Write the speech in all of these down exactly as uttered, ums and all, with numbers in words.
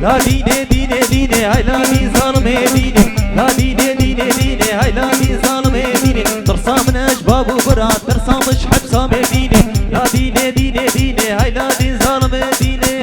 La dînê, dînê, dînê, hey la dîn zalimê dînê. La dînê, dînê, dînê, hey la dîn zalimê dînê. Tirsa min ji bab û bira, tirsa min ji hepsa me dînê. La dînê, dînê, dînê, hey la dîn zalimê dînê.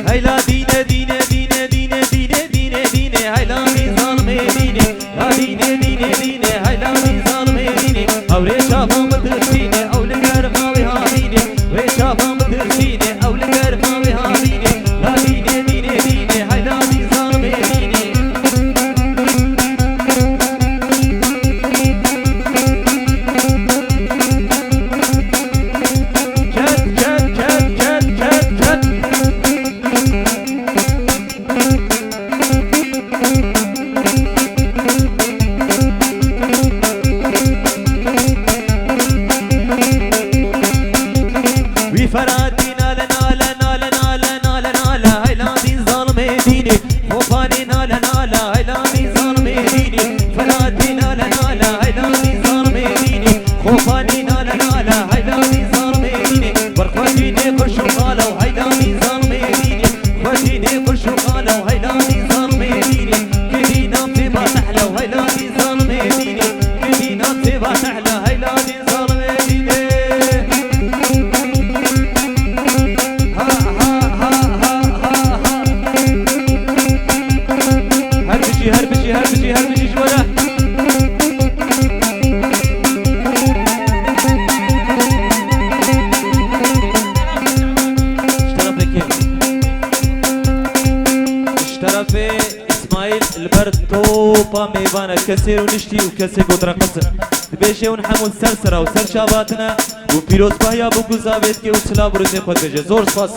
Heyla dîne, dîne, dîne, dîne, dîne, dîne, dîne, heyla dîn zalimê dîne. Ya dîne, dîne, dîne, heyla dîn zalimê dîne. Ew rê çavan bitirsîne, ew li germa wê havîne. Wê çavan bitirsîne, ew li germa wê havîne. Ya dîne, dîne, dîne, heyla dîn zalimê dîne. Ket, ket, ket, ket, ket, ket. Wî Feratî nale, nale, nale, nale, nale, nale, heyla dîn zalimê dînê. Xopanî nale, nale, heyla dîn zalimê dînê. Feratî nale, nale, heyla dîn zalimê dînê. Xopanî nale, nale, heyla dîn zalimê dînê. Berxwedî nê qirş û qala û heyla dîn zalimê dînê. Xwedî nê qirş û qala û heyla dîn zalimê dînê. Kedî nam tê ba tehla û heyla dîn zalimê dînê. Kedî nam tê ba tehla heyla dîn zalimê dînê. Ha, ha, ha, ha, ha, ha. Her bijî, her bijî, her bijî, her bijî ji we re. Ji terefê kê? Ji terefê Îsmaîl li ber topa mêvan e. Kesê rûniştî û kesê got reqis in. Dibêje hûn hemû ser sera û ser çava tine û pîrozbahiya bûk û zavê dike û silav û rindê xwe dibêje. Zor spas.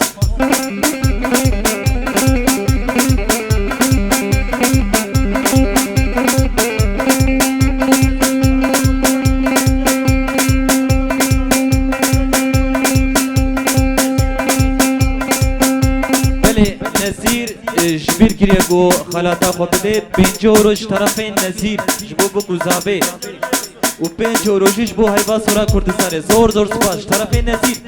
Belê, Nezîr, e, ji bîr kiriye ku xelata xwe bide. Pêncî euro ji terefê Nezîr ji bo bûk û zavê. Û pênc euro jî ji bo Heyva Sora Kurdistanê. Zor zor spas ji terefê Nezîr.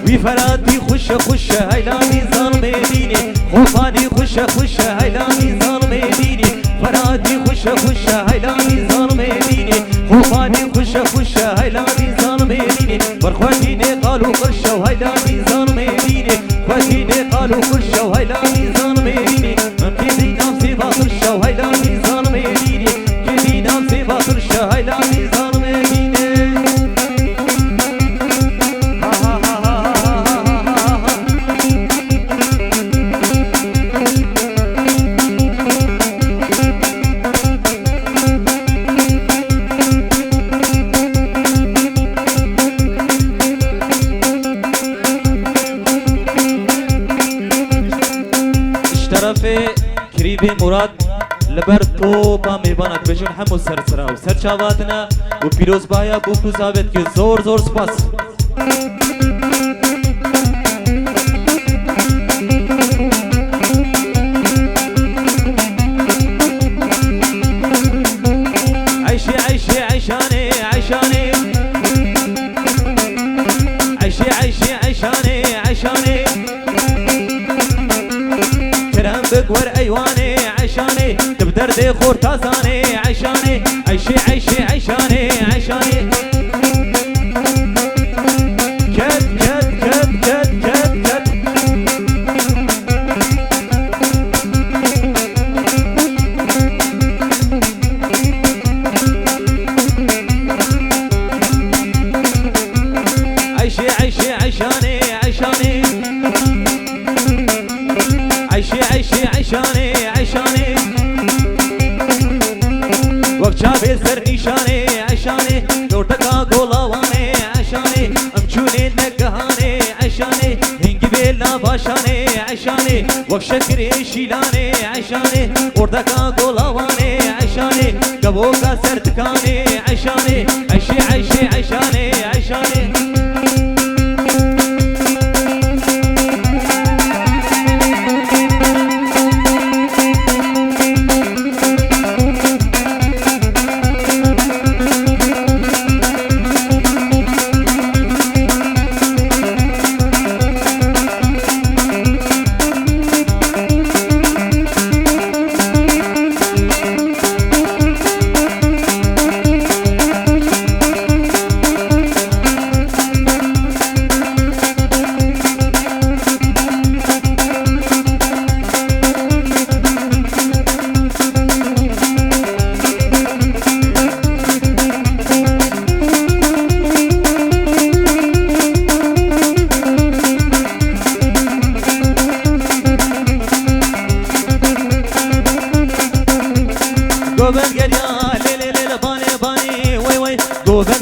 Wî Feratî xweş e, xweş e, heyla dîn zalimê dînê. Xopanî xweş e, xweş e, heyla dîn zalimê dînê. Feratî xweş e, xweş e, heyla dîn zalimê dînê. Xopanî xweş e, xweş e, heyla dîn zalimê dînê. Berxwedî nê qal û qirş e, heyla dîn zalimê dînê. Xwedî nê qal û qirş e, heyla dîn zalimê dînê. Em kê dî nav sêva qirş e, heyla dîn zalimê dînê. Kê dî nav sêva qirş e, heyla dîn zalimê dînê. Ha, ha, ha. Ji terefê Kirîbê Murad li ber topa mêvana dibêjin hemû ser sira û ser çava tine û pîrozbahiya bûk û zavê dike. Zor zor spas. Eyşê, eyşê, eyşanê, eyşanê. Eyşê, eyşê, eyşanê, eyşanê. Kerem bik wer eywanê, eyşanê. Tu bi derdê xorta zanê, eyşanê. Eyşê, eyşê, eyşanê, eyşanê. Ket, ket, ket, ket, ket, ket. Eyşê, eyşê, eyşanê, eyşanê. Eyşê, eyşê, eyşanê, eyşanê. Wek çavê ser nîşanê, eyşanê. Dordeka golawanê, eyşanê. Em çûnê negihanê, eyşanê. Hingî bê lavaşanê, eyşanê. Wek şekirê şîlanê, eyşanê. Ordeka golawanê, eyşanê. Kevoka ser tikanê, eyşanê. Eyşê, eyşê, eyşanê.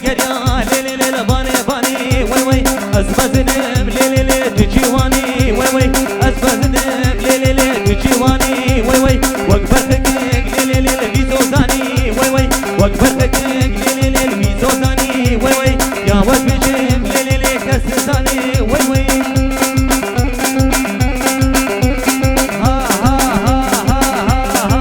Geriya lê lê lê lê vanê vanê wey wey. Ez mezinim lê lê lê tu ciwanî wey wey. Ez mezinim lê lê lê tu ciwanî wey wey. Wek berxekek lê lê lê li vî zozanî wey wey. Wek berxekek lê lê lê li vî zozanî wey wey. Ya wek bijim lê lê lê kes nizanî wey wey. Ha ha ha ha ha ha.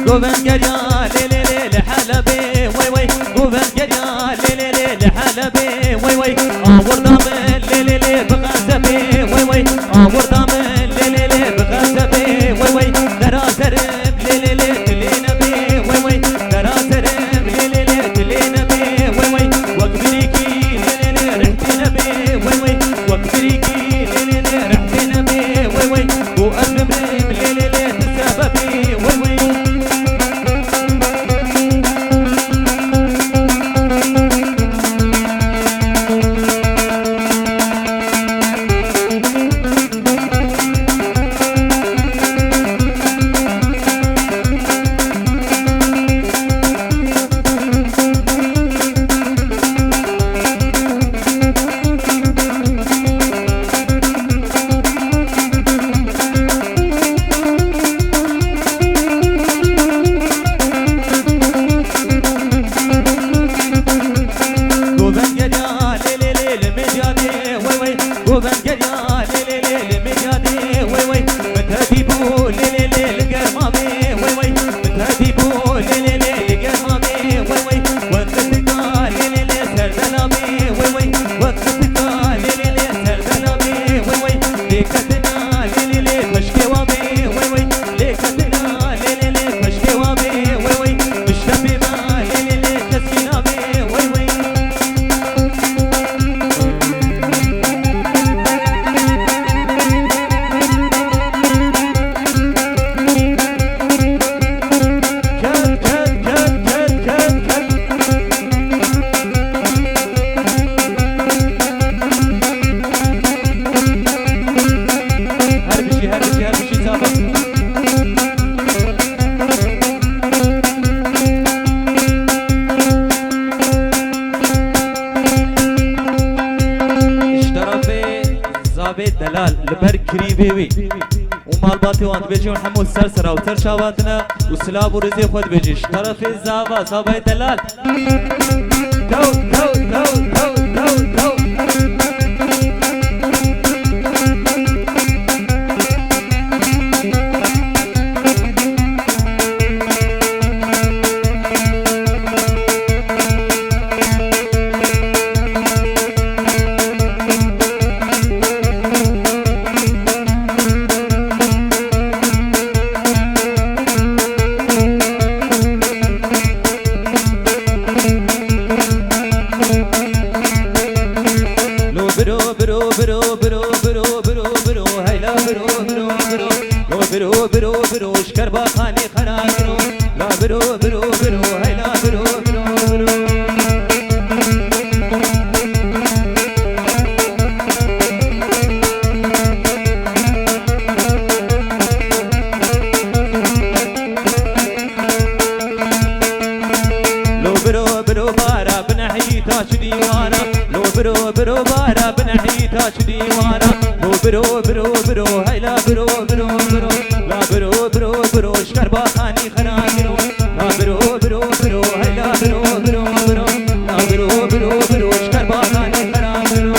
Govend geriya lê lê lê li Helebê wey wey. Govend geriya lê lê lê li Helebê wey wey. Awirda min lê lê lê bi xezebê wey wey. Awirda min lê lê lê bi xezebê wey wey. Dera zerim lê lê lê tu lê nebê wey wey. Dera zerim lê lê lê tu lê nebê wey wey. Wek birîkî lê lê lê rih tê nebê wey wey. Wek birîkî lê lê lê rih tê nebê wey wey. Û ez bimrim lê lê lê tu sebebê wey wey. Govend geriya lê lê lê li Midyadê wey wey. Govend geriya lê lê lê li Midyadê wey wey. Min te dîbû lê lê lê li Germavê wey wey. Min te dîbû lê lê lê li Germavê wey wey. Wek qitika lê lê lê ser Delabê wey wey. Wek qitika lê lê lê ser Delabê wey wey. Lê ketina lê lê lê xweşkê wa bê wey wey. Lê ketina lê lê lê xweşkê wa bê wey wey. Bi şepê me lê lê lê keskî nabê wey wey. Her bijî, her bijî, her bijî, sağ ol. Ji terefê Zavê Delal li ber kirîbê wî û malbatê wan dibêjin hemû ser sera û ser çavan tine û silav û rêzê xwe dibêjin. Ji terefê Zava, Zavayê Delal. Tew, tew, tew, tew, tew, tew. Lo biro, biro, biro, heyla biro, biro, biro. Lo biro, biro, biro, ji Kerbaxanê xera biro. La biro, biro, biro, heyla biro, biro, biro. Lo biro, biro, bara binehî taç dîwana. Lo biro, biro, bara binehî taç dîwana. Lo biro, biro, biro, heyla biro, biro, biro. La biro, biro, biro, ji Kerbaxanî xera biro. La biro, biro, biro, heyla biro, biro, biro. La biro, biro, biro, ji Kerbaxanî xera biro.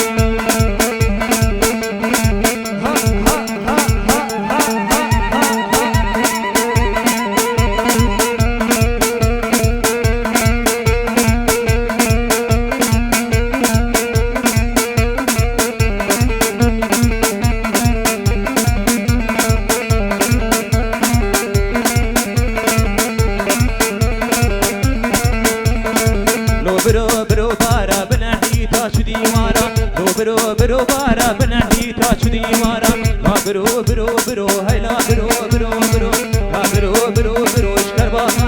Lo biro, biro, bara binehî taç dîwana. Lo biro, biro, bara binehî taç dîwana. La biro, biro, biro, hey la biro, biro, biro. La biro, biro, biro, ji Kerbaxanê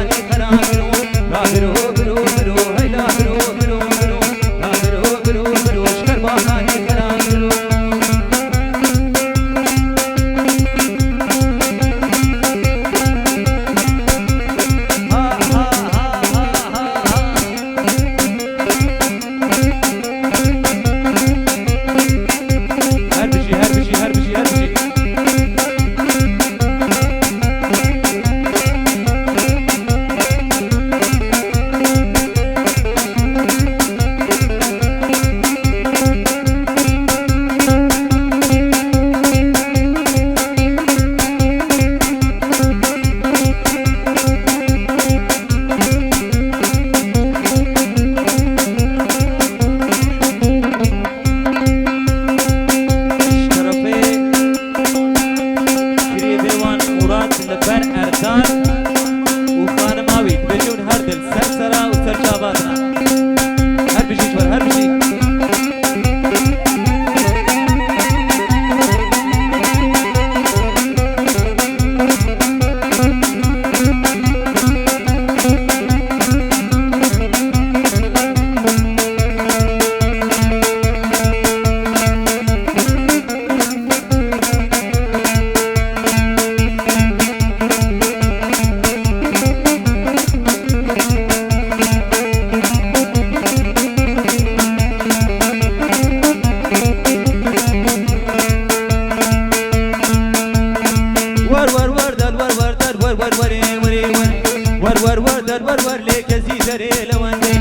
Wer wer wer der wer wer lê ke zî derê lewendê.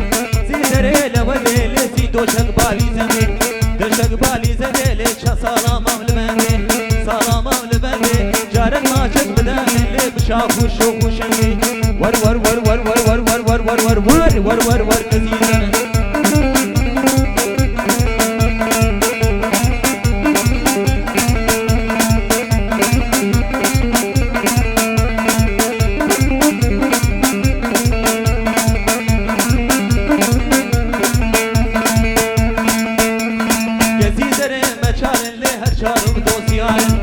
Zî derê lewendê lê zî doşek balî zendê. Doşek balî zendê lê ça salama li bendê. Salama li bendê. Carek maçek bide lê bi çax û şox û şengê. Wer wer wer wer wer wer wer wer wer wer wer wer wer wer wer wer ke zî zendê. Kezî zerê me çar in lê her çar û doz yar in.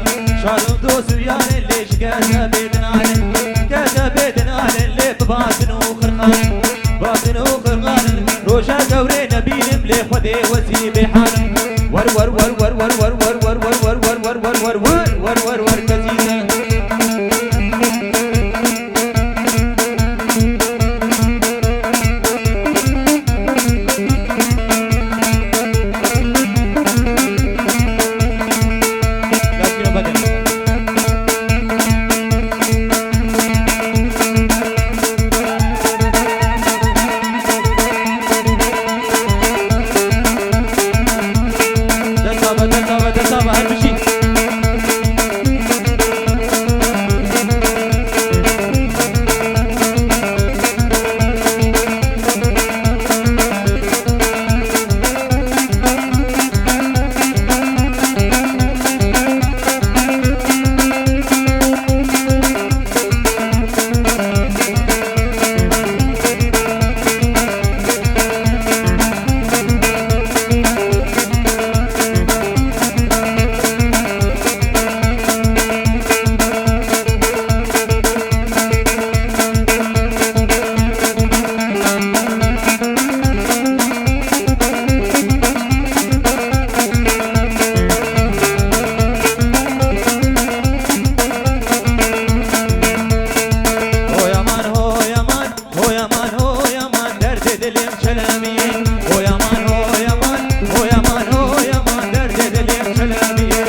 Çar û doz yar in lê ji geze bê dinar in. Geze bê dinar in lê bi batin û xirxan in. Batin û xirxan in. Roja gewrê nebînim lê Xwedê wezî bê hal in. Wer wer wer wer wer wer wer wer wer wer wer wer wer wer wer wer wer wer wer kezî zerê. Dest ava, dest ava, dest ava, her bijî. Hoy aman, hoy aman, hoy aman, hoy aman, derdê dilê min çelemiyê. Hoy aman, hoy aman, hoy aman, hoy aman, derdê dilê min çelemiyê.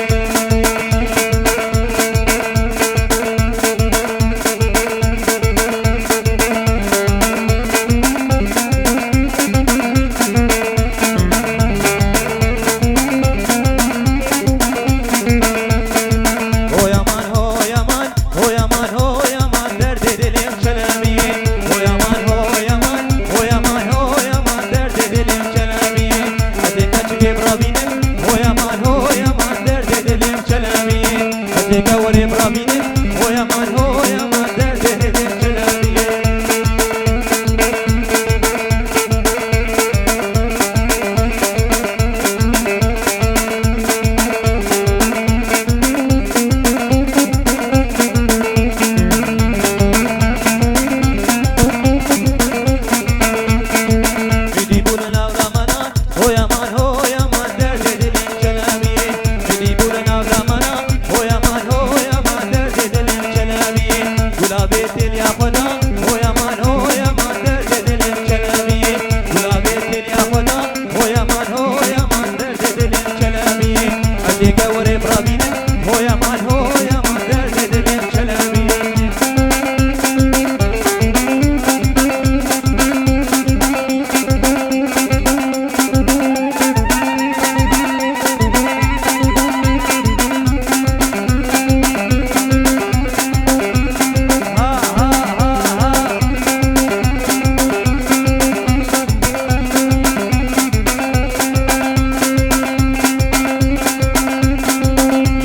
Hoy aman, hoy aman, hoy aman, hoy aman, derdê dilê min çelemiyê. Hoy aman, hoy aman, hoy aman, hoy aman, derdê dilê min çelemiyê. Ez ê keçikê birabînim, hoy aman, hoy aman, derdê dilê min çelemiyê. Ez ê kewerê birabînim, hoy aman, hoy aman, derdê dilê min çelemiyê. Êdî bûne nav ramana, hoy aman, hoy aman, derdê dilê min çelemiyê. Êdî bûne nav ramana, hoy aman, hoy aman, derdê dilê min çelemiyê. Gulabê têliya xwe da, hoy aman, hoy aman, derdê dilê min çelemiyê. Gulabê têliya xwe da, hoy aman, hoy aman, derdê dilê min çelemiyê. Ez ê kewerê birabînim, hoy aman, hoy aman, derdê dilê min çelemiyê.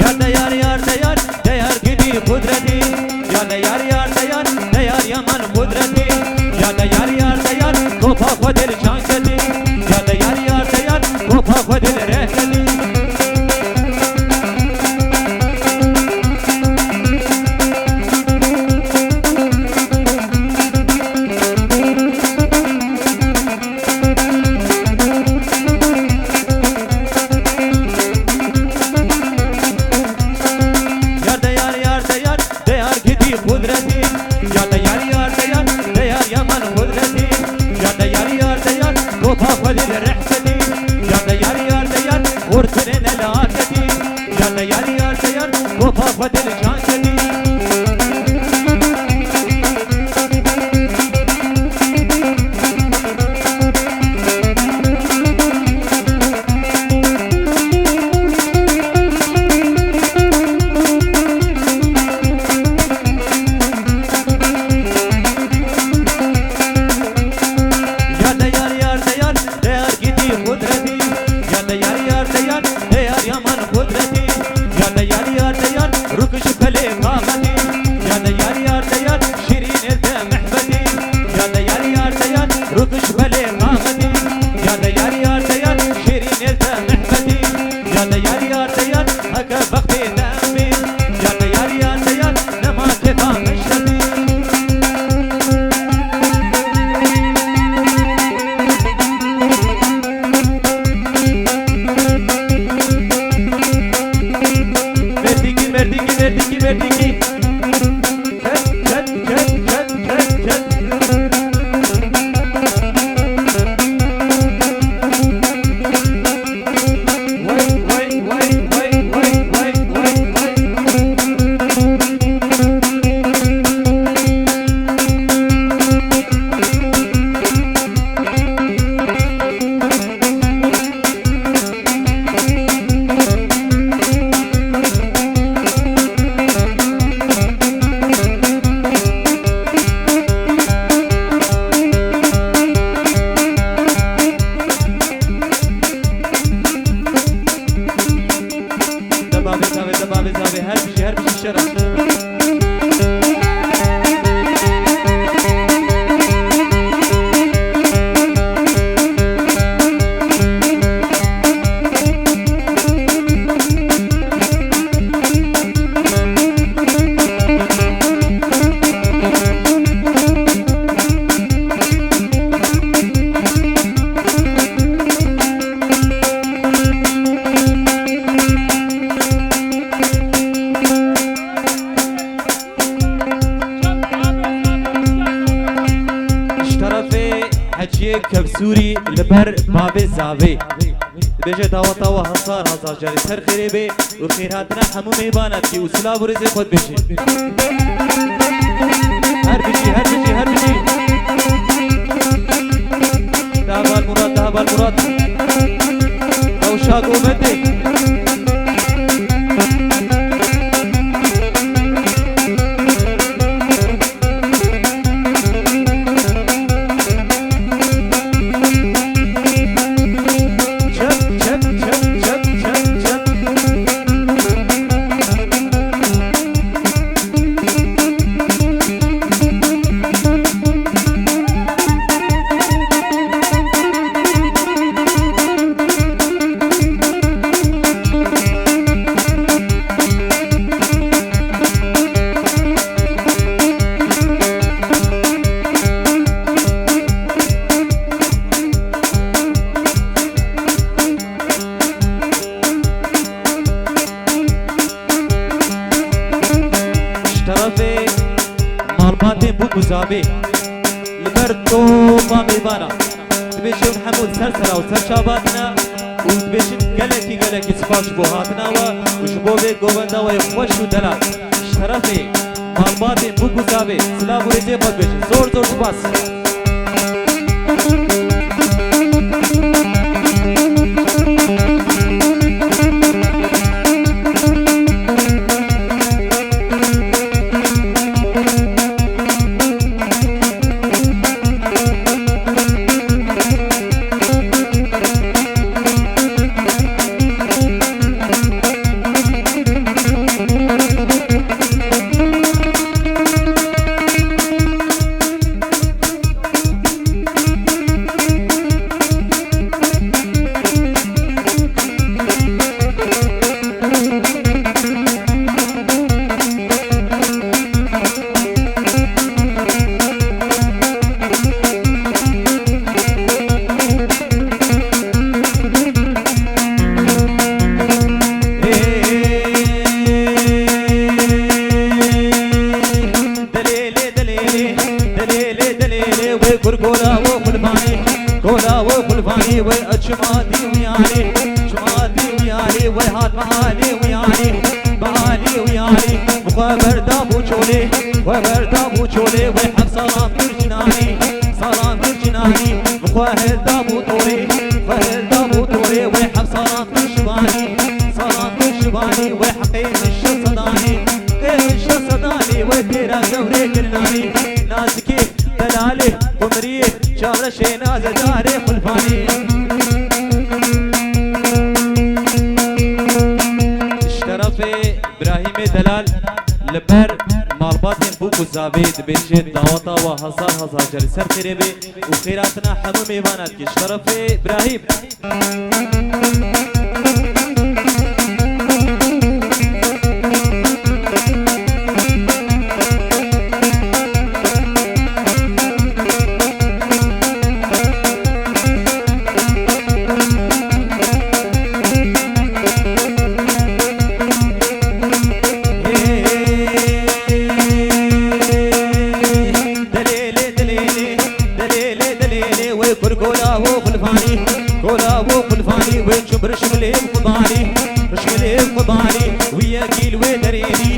Yar de yar, yar de yar, de yar gidî qudretî. Ya de yar, yar de yar, de yar yaman qudretî. Ya de yar, yar de yar, topa xwe dil çan kedî. Ya de yar, yar de yar, topa xwe dil reh kedî. Yar de yar, yar de yar, de yar gidî qudretî. Ya de yar, yar de yar, de yar yaman qudretî. Ya de yar, yar de yar, topa xwe dil reh kedî. Ya de yar, yar de yar, qurtine nelaketî. Ya de yar, yar de yar, topa xwe dil çan kedî. Çiyê Kevsûrî li ber bavê Zavê. Dibêje daweta we hezar hezar carî ser xêrê bê û xêrhatina hemû mêvana dikî û silav û rêzê xwe dibêjin. Her bijî, her bijî, her bijî. Dahval Murat, Dahval Murat. Ew şa govendê. Ji terefê malbatên bûk û zavê li ber topa mêvana dibêjin hemû ser sera û ser çava tine û dibêjin gelekî gelekî spas ji bo hatina we û ji bo vê govenda we xweş û delal. Ji terefê malbatên bûk û zavê silav û rêzê xwe dibêjin. Zor zor spas. Delêlê, delêlê, delêlê, delêlê, wê kur kola û xulfanî, kola û xulfanî, wê çima dî wî alî, çima dî wî alî, wê hat mehalê wî alî, mehalê wî alî, bi xwe berda bû çolê, xwe berda bû çolê, wê heft salan kir cinanî, salan kir cinanî, bi xwe hilda bû torê, xwe hilda bû torê, wê heft salan kir şivanî, salan kir şivanî, wê heqê min şeş sedanî, heqê min şeş sedanî, wê têra zewrê kirinanî, nazikê. Delalê, Qumiriyê, Çavreşê, Nazedarê, Xulfanî. Ji terefê Birahîmê Delal li ber malbatên bûk û zavê dibêje daweta we hezar hezar carî ser xêrê bê û xêratina hemû mêvana dike. Ji terefê Birahîm. Delêlê, delêlê, delêlê, delêlê, wê kur kola û xulfanî, kola û xulfanî, wê çi bir şimlê xubanî, şimlê xubanî, wî yekî li wê derêrî,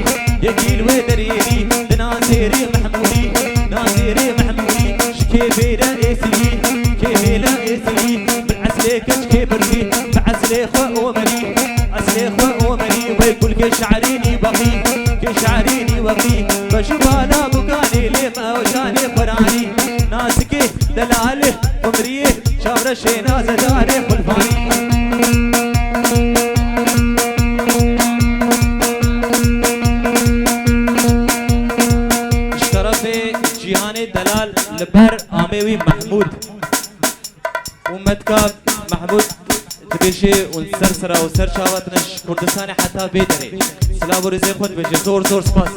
yekî li wê derêrî, di nazêrê Mehmûdî, nazêrê Mehmûdî, ji kê bêre êsirî, kê bêre êsirî, min eslê keçkê birdî, bi eslê xwe omerî, eslê xwe omerî, wê kulkê şe'rînî wexî, kê şe'rînî wexî, beşî bala bukanê lê me weşanê xweranî, nazikê, delalê, Qumiriyê, Çavreşê, Nazedarê, Xulfanî. Ji terefê Cîhanê Delal li ber amê wî Mehmûd û Metka Mehmûd dibêje û ser sera û ser çava tine ji Kurdistanê heta vê derê. Silav û rêzê xwe dibêje. Zor zor spas.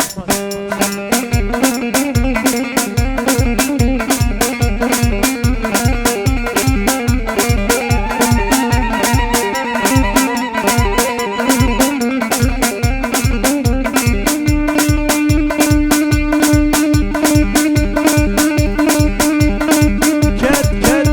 Ket, ket,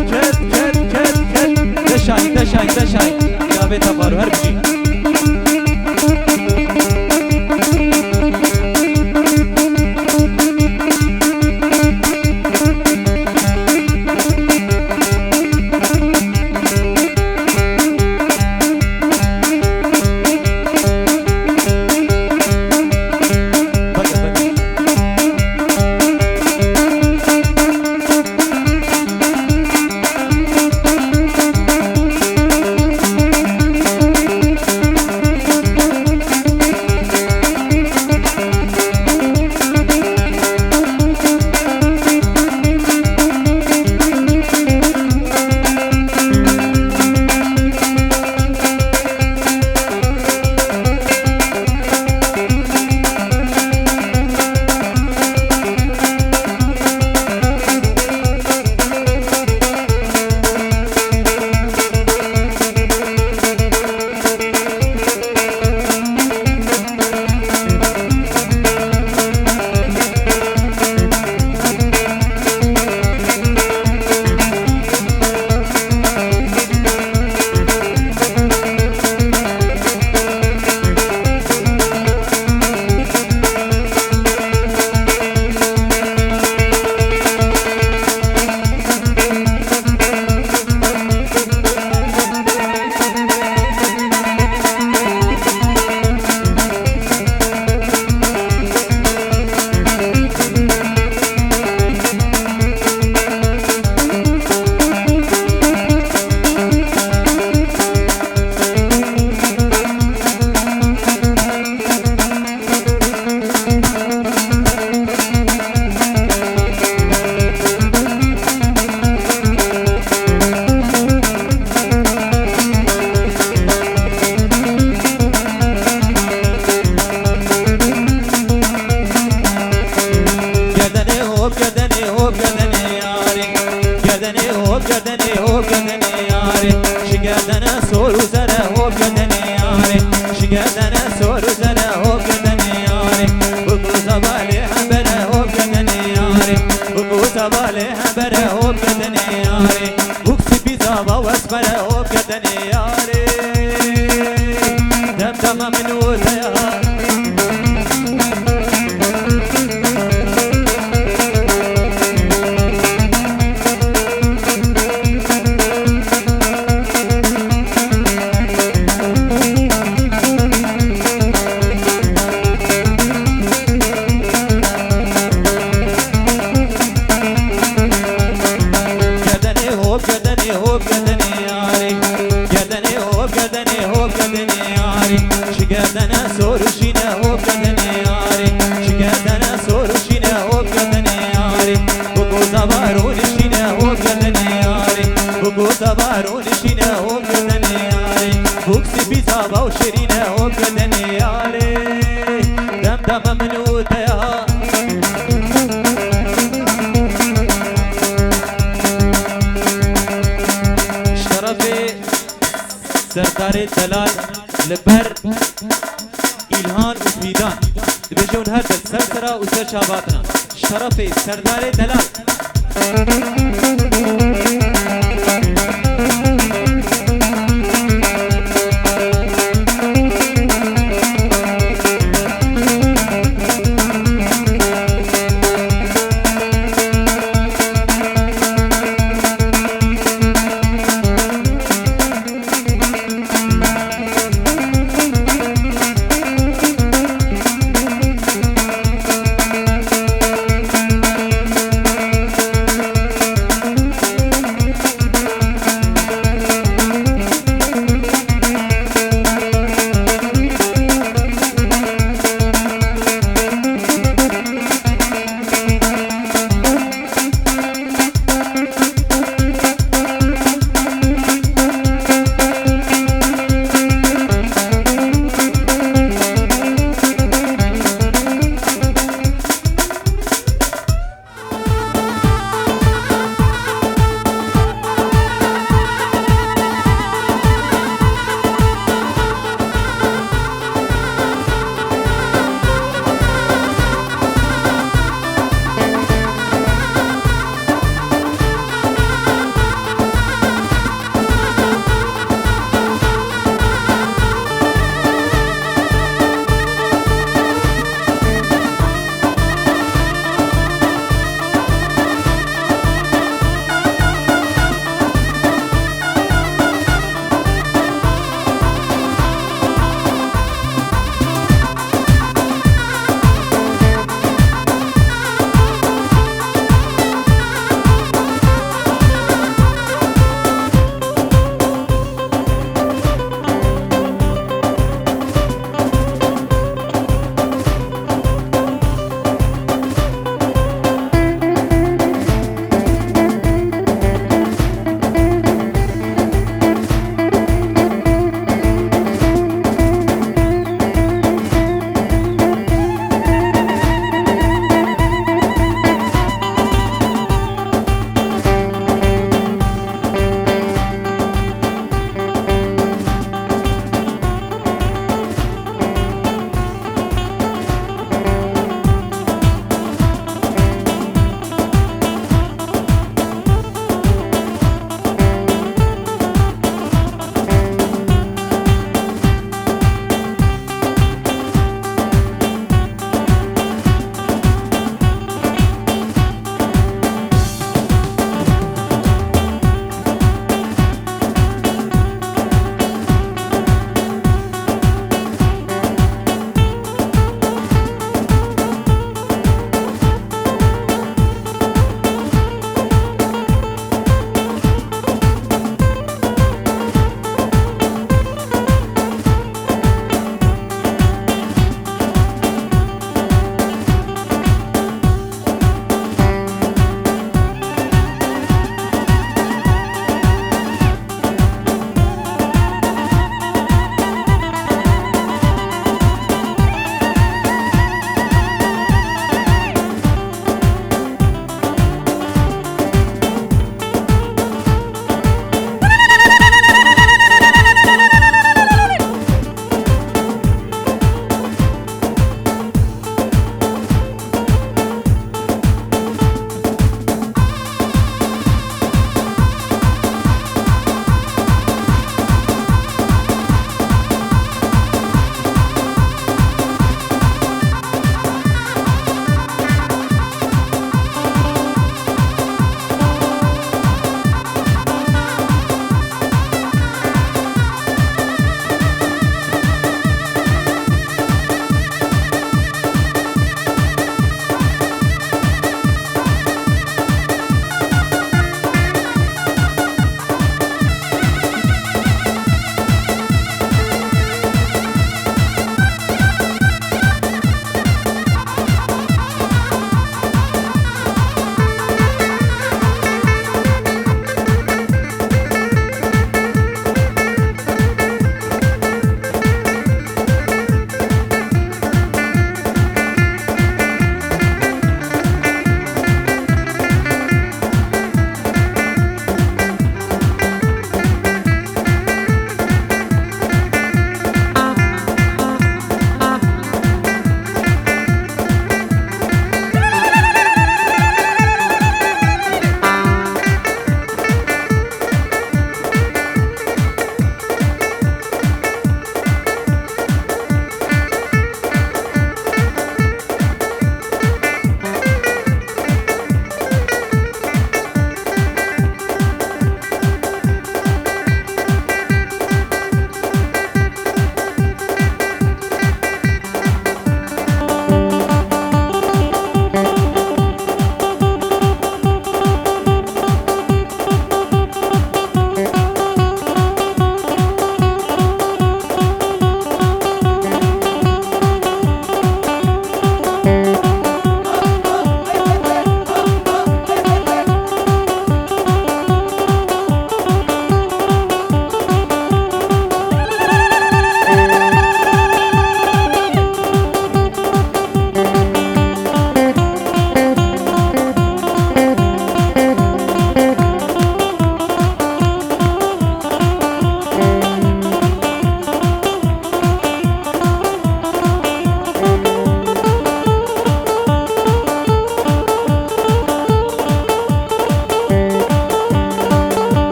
Gerdenê hop gerdenê yarê, ji gerdene sor û zere hop gerdenê yarê, ji gerdene sor û zere hop gerdenê yarê. Bûk û zebalê hembere hop gerdenê yarê, bûk û zebalê hembere hop gerdenê yarê. Bûk spî zava wesmere hop gerdenê yarê. Dem dema min û te ya. Gerdenê hop, gerdenê hop, gerdenê yarê. Gerdenê hop, gerdenê hop, gerdenê yarê. Ji gerdene sor û şîne hop, gerdenê yarê. Ji gerdene sor û şîne hop, gerdenê yarê. Bûk û zebalê şîne hop, gerdenê yarê. Bûk û zebalê şîne hop, gerdenê yarê. Bûk spî zava û şêrîne hop, gerdenê yarê. Dem dema min û te ya. Ji terefê Serdarê Delal li ber Îlhan û Fîdan dibêje hûn her des ser sera û ser çava hatina. Ji terefê Serdarê Delal.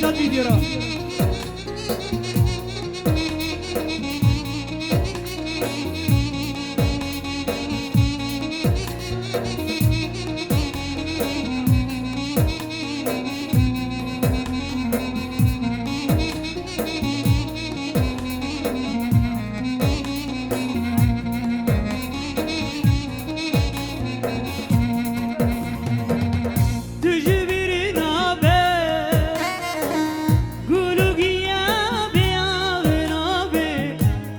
Çat vîdyo ra. Tu ji bîr nabe, gul û giya bê av nabe,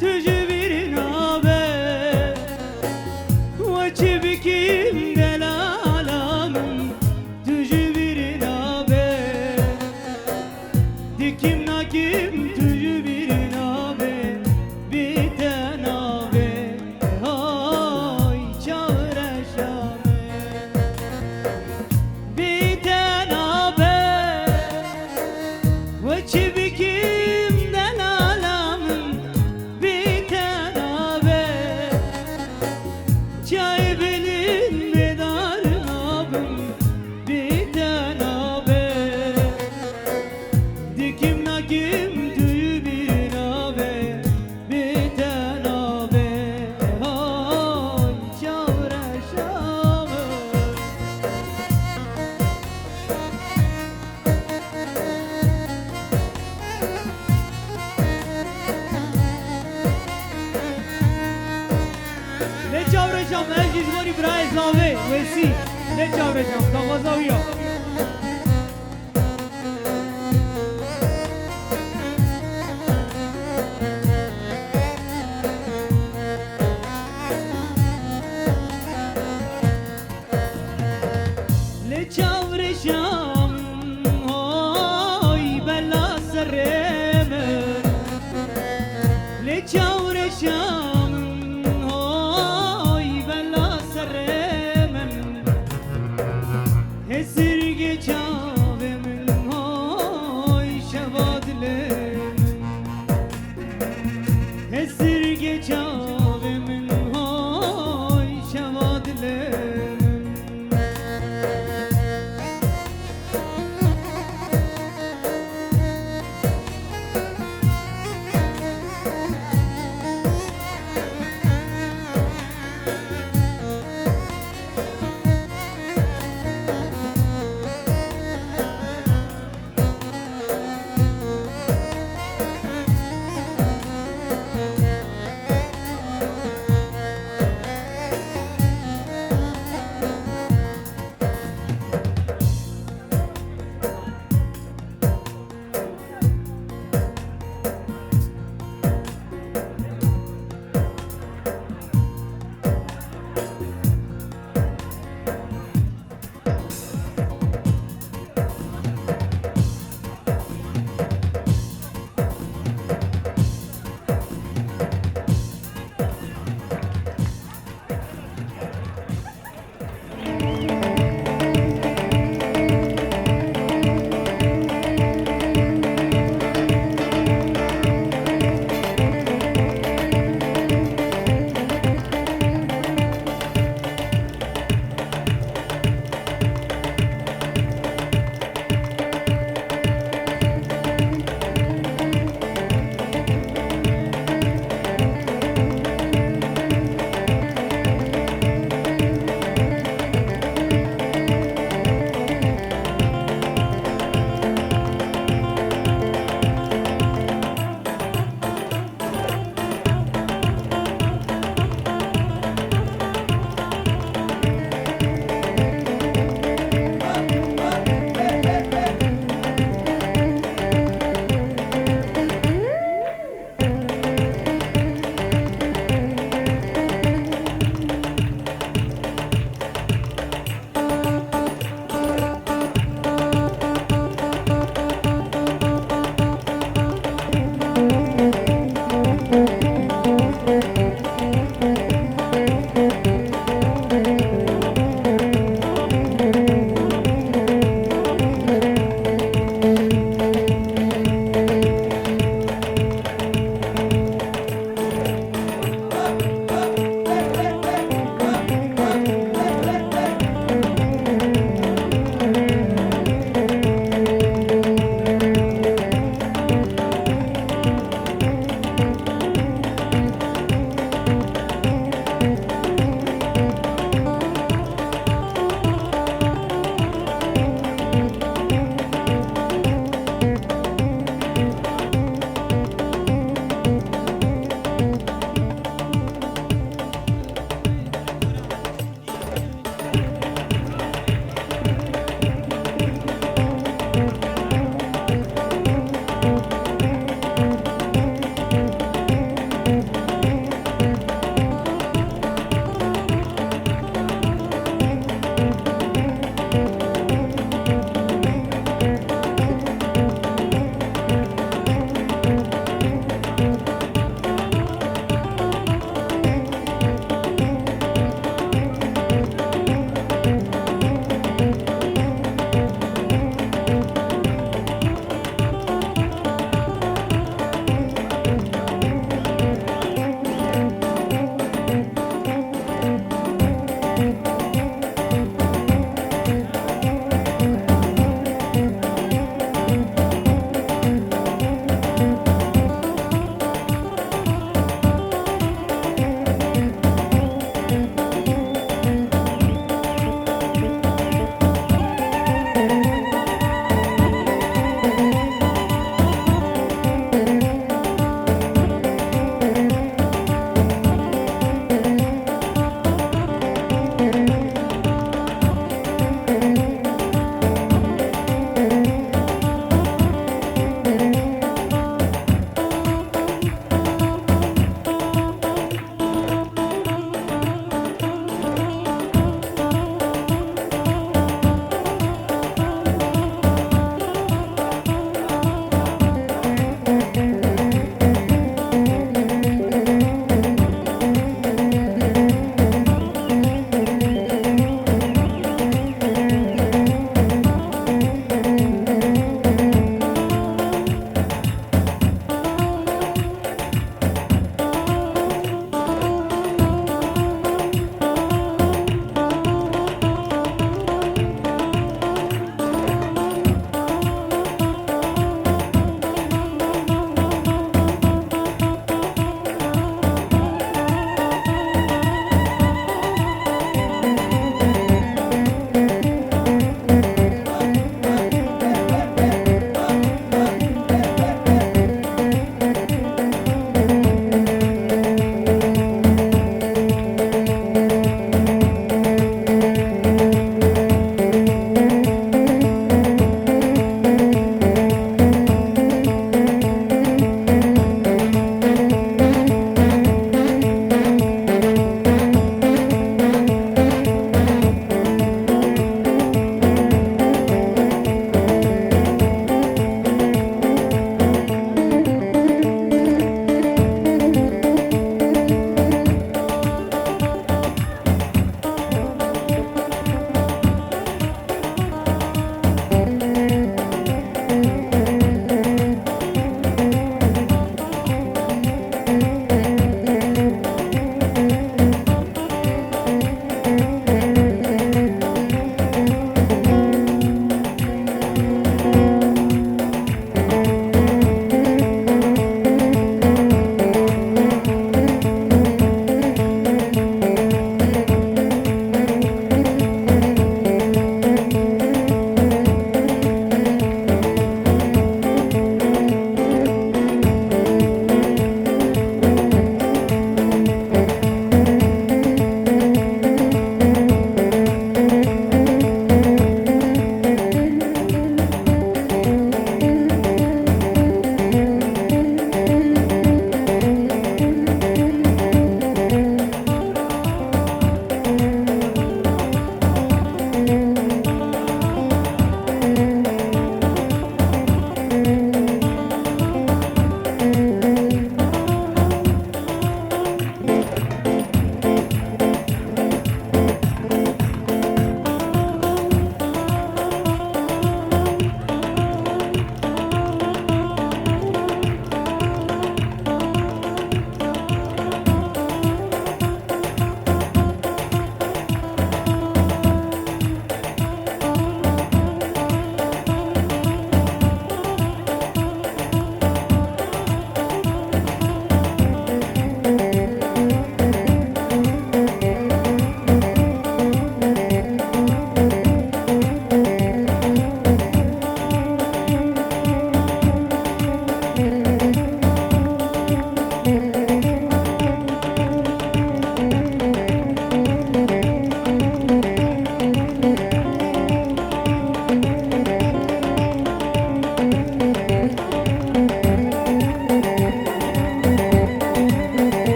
tu ji bîr nabe. We çi bikim delala min, tu ji bîr nabe. Dikim nakim tu ji bîr nabe, bê te nabe, hay çareşa min. Bê te nabe, we çi bikim delala min, bê te nabe. Çayê bilind bêdar nabim, bê te nabe. Dikim nakim tu ji bîr nabe, bê te nabe. Hay çareşa min. Lê çareşa min, ez jî ji bo rî birayê Zavê, Wesî. Lê çareşa min, daxwaza wî ya.